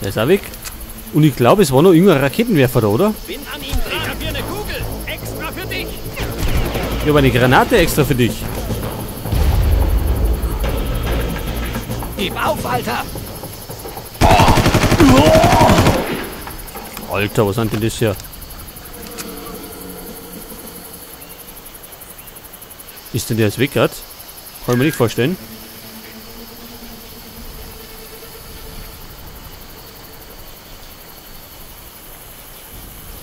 Der ist auch weg. Und ich glaube, es war noch irgendein Raketenwerfer da, oder? Bin an ihm dran. Ich hab hier eine Kugel. Extra für dich. Ich habe eine Granate extra für dich. Gib auf, Alter! Alter, was sind denn das hier? Ist denn der jetzt weg gerade? Kann ich mir nicht vorstellen.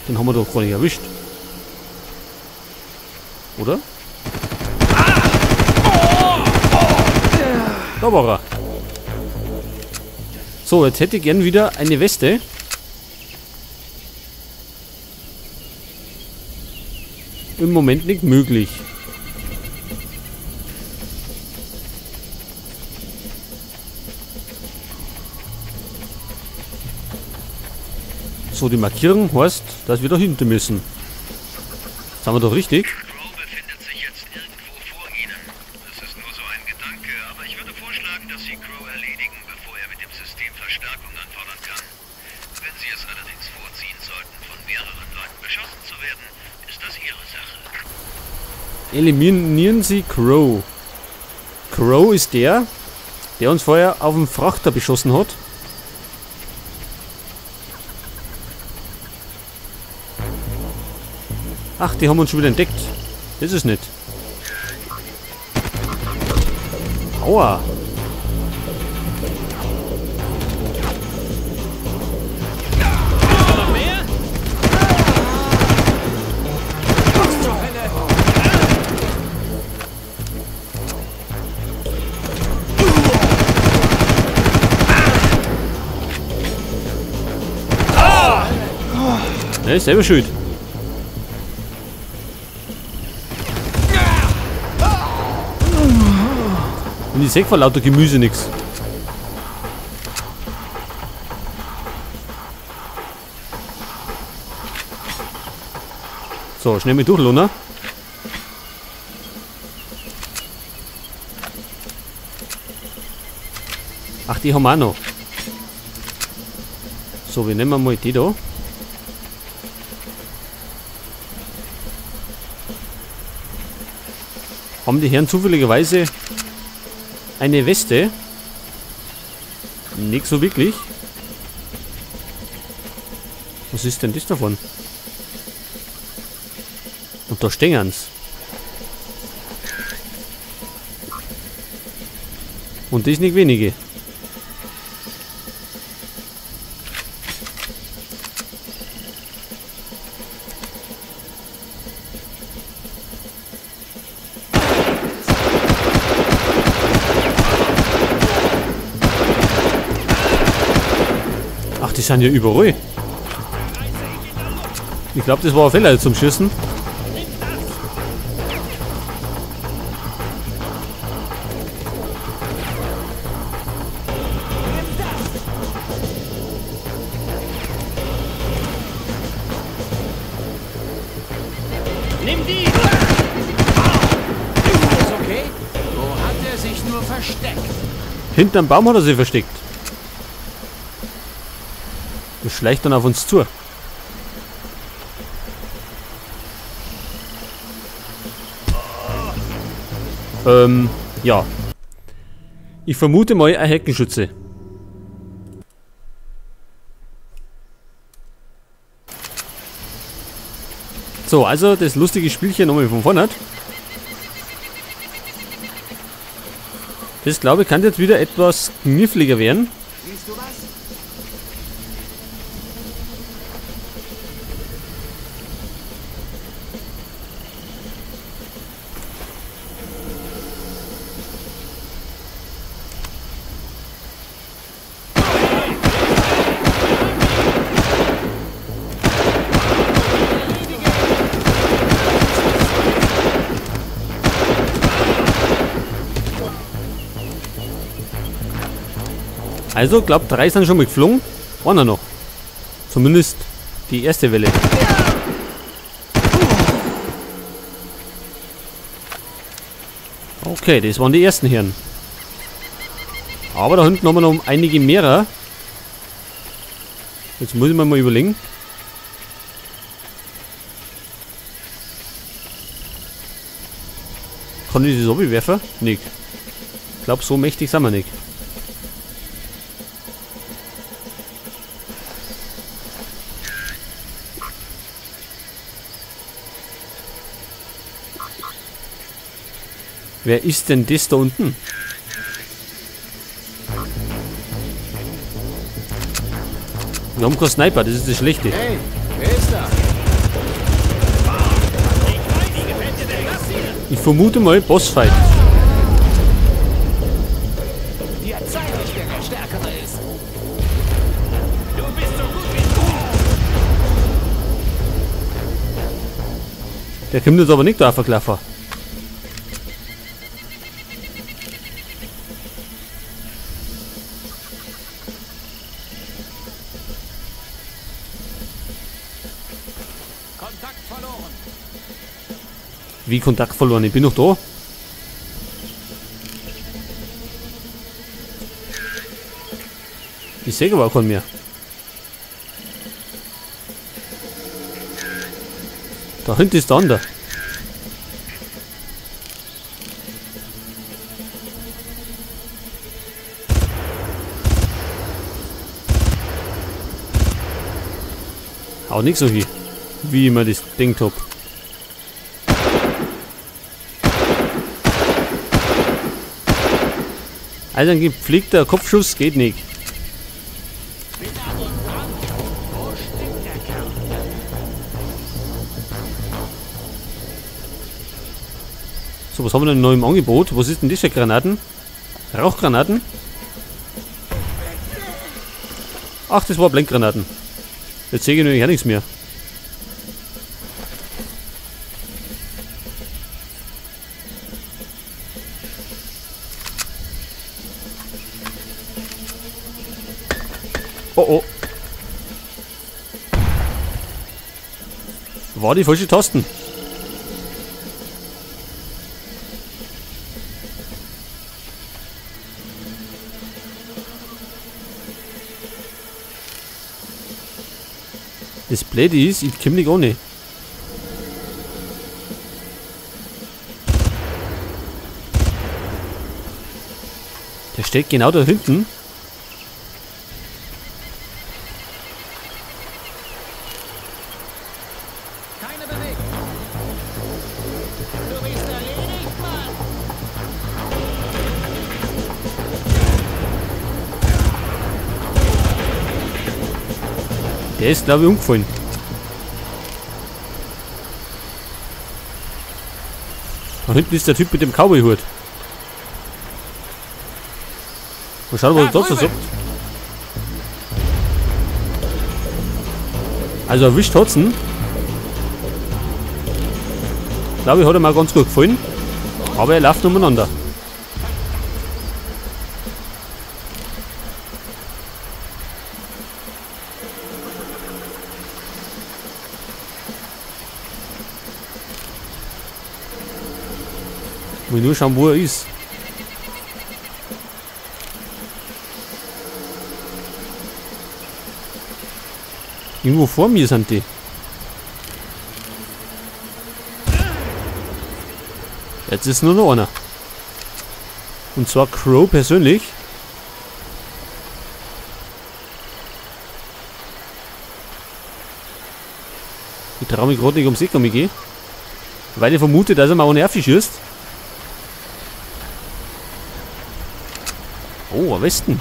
Den haben wir doch gar nicht erwischt. Oder? Da war er. So, jetzt hätte ich gern wieder eine Weste. Im Moment nicht möglich. So, die Markierung heißt, dass wir da hinten müssen. Sind wir doch richtig? Crow befindet sich jetzt irgendwo vor Ihnen. Das ist nur so ein Gedanke, aber ich würde vorschlagen, dass Sie Crow erledigen, bevor er mit dem System Verstärkung anfordern kann. Wenn Sie es allerdings vorziehen sollten, von mehreren Leuten beschossen zu werden, ist das Ihre Sache. Eliminieren Sie Crow. Crow ist der, der uns vorher auf dem Frachter beschossen hat. Ach, die haben uns schon wieder entdeckt. Das ist nett. Aua. Ne, ist selber schuld. Und ich seh vor lauter Gemüse nix. So, schnell mit durch, Luna. Ach, die haben wir auch noch. So, wir nehmen mal die da. Haben die Herren zufälligerweise eine Weste? Nicht so wirklich. Was ist denn das davon? Und da stängen's. Und das nicht wenige. Ach, die sind ja überall. Ich glaube, das war ein Fehler zum Schießen. Nimm die! Alles okay? Wo hat er sich nur versteckt? Hinterm Baum hat er sich versteckt. Das schleicht dann auf uns zu. Ja. Ich vermute mal ein Heckenschütze. So, also das lustige Spielchen nochmal von vorne. Das, glaube ich, kann jetzt wieder etwas kniffliger werden. Siehst du was? Also, glaub, 3 sind schon mal geflogen. Einer noch. Zumindest die erste Welle. Okay, das waren die ersten Herren. Aber da hinten haben wir noch einige mehrer. Jetzt muss ich mir mal überlegen. Kann ich das abwerfen? Nicht. Ich glaube, so mächtig sind wir nicht. Wer ist denn das da unten? Wir haben keinen Sniper, das ist das Schlechte. Hey, wer ist da? Ich vermute mal Bossfight. Dir zeig ich, wer der Stärkere ist. Du bist so gut wie du. Der kommt jetzt aber nicht da auf den Klaffer. Kontakt verloren. Wie Kontakt verloren? Ich bin noch da. Ich sehe aber auch keinen mehr. Da hinten ist der andere. Auch nicht so viel, wie ich mir das Ding hab. Also ein gepflegter Kopfschuss geht nicht. So, was haben wir denn neu im Angebot? Was ist denn das für Granaten? Rauchgranaten? Ach, das war Blendgranaten. Jetzt sehe ich nämlich auch nichts mehr. Oh oh. War die falsche Tasten. Das Blöde ist, ich komm nicht ohne. Der steht genau da hinten. Keine Bewegung. Du bist erledigt, Mann. Der ist, glaube ich, umgefallen. Da hinten ist der Typ mit dem Cowboy-Hut. Mal schauen, was er dazu sagt. Also erwischt hat's ihn. Glaube ich, hat ihm auch ganz gut gefallen. Aber er läuft umeinander. Muss ich nur schauen, wo er ist. Irgendwo vor mir sind die. Jetzt ist nur noch einer. Und zwar Crow persönlich. Ich traue mich gerade nicht ums Eck um gehe. Weil ich vermute, dass er mal ohne Nerven schießt. Oh, am besten.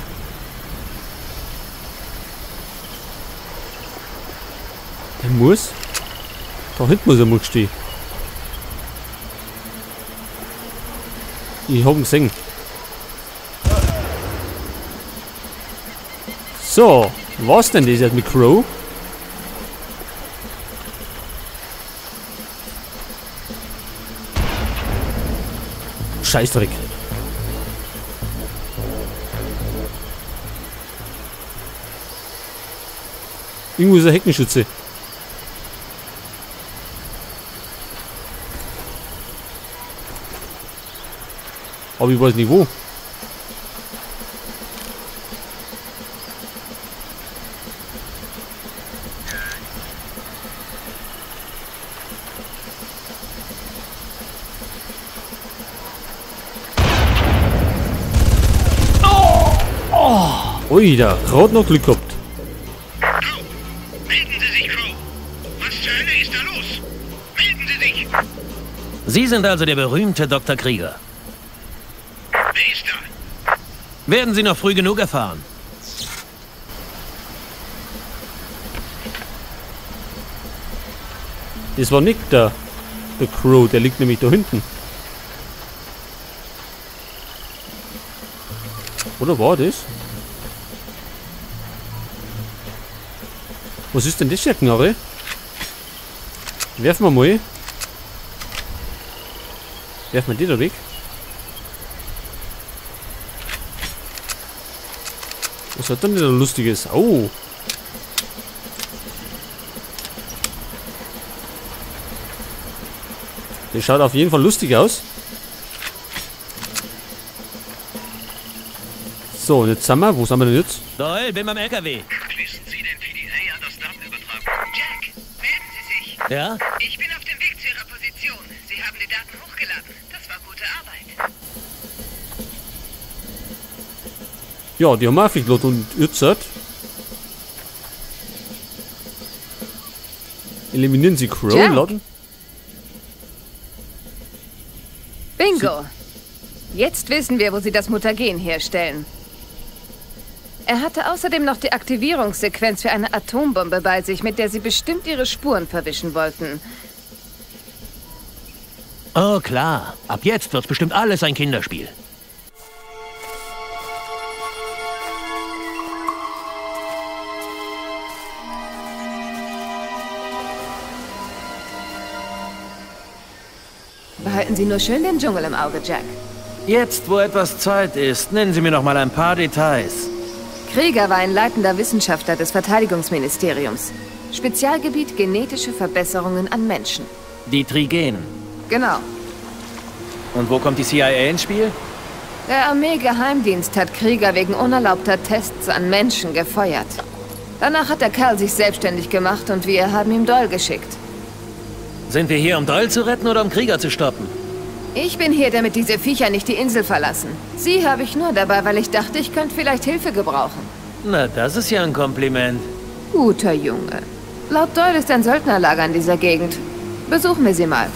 Der muss. Da hinten muss er mal stehen. Ich hab ihn gesehen. So, was denn das jetzt mit Crow? Scheißdreck. Irgendwo ist ein Heckenschütze. Aber ich weiß nicht wo. Ui, da, gerade noch Glück gehabt. Crow! Melden Sie sich, Crow! Was zur Hölle ist da los? Melden Sie sich! Sie sind also der berühmte Dr. Krieger. Wer ist da? Werden Sie noch früh genug erfahren. Das war nicht der Crow, der liegt nämlich da hinten. Oder war das? Was ist denn das für eine Knarre? Werfen wir mal. Werfen wir die da weg. Was hat denn da Lustiges? Au! Der schaut auf jeden Fall lustig aus. So, und jetzt sind wir. Wo sind wir denn jetzt? Doyle, bin beim LKW. Schließen Sie den PDA an das Datenübertragung. Jack, melden Sie sich. Ja? Ich bin auf dem Weg zu Ihrer Position. Sie haben die Daten hochgeladen. Das war gute Arbeit. Ja, die haben wir aufgeladen und jetzt eliminieren Sie Crow, Jack. Laden. Bingo. Jetzt wissen wir, wo sie das Mutagen herstellen. Er hatte außerdem noch die Aktivierungssequenz für eine Atombombe bei sich, mit der sie bestimmt ihre Spuren verwischen wollten. Oh klar, ab jetzt wird's bestimmt alles ein Kinderspiel. Behalten Sie nur schön den Dschungel im Auge, Jack. Jetzt, wo etwas Zeit ist, nennen Sie mir noch mal ein paar Details. Krieger war ein leitender Wissenschaftler des Verteidigungsministeriums. Spezialgebiet genetische Verbesserungen an Menschen. Die Trigenen. Genau. Und wo kommt die CIA ins Spiel? Der Armeegeheimdienst hat Krieger wegen unerlaubter Tests an Menschen gefeuert. Danach hat der Kerl sich selbstständig gemacht und wir haben ihm Doyle geschickt. Sind wir hier, um Doyle zu retten oder um Krieger zu stoppen? Ich bin hier, damit diese Viecher nicht die Insel verlassen. Sie habe ich nur dabei, weil ich dachte, ich könnte vielleicht Hilfe gebrauchen. Na, das ist ja ein Kompliment. Guter Junge. Laut Doyle ist ein Söldnerlager in dieser Gegend. Besuchen wir sie mal.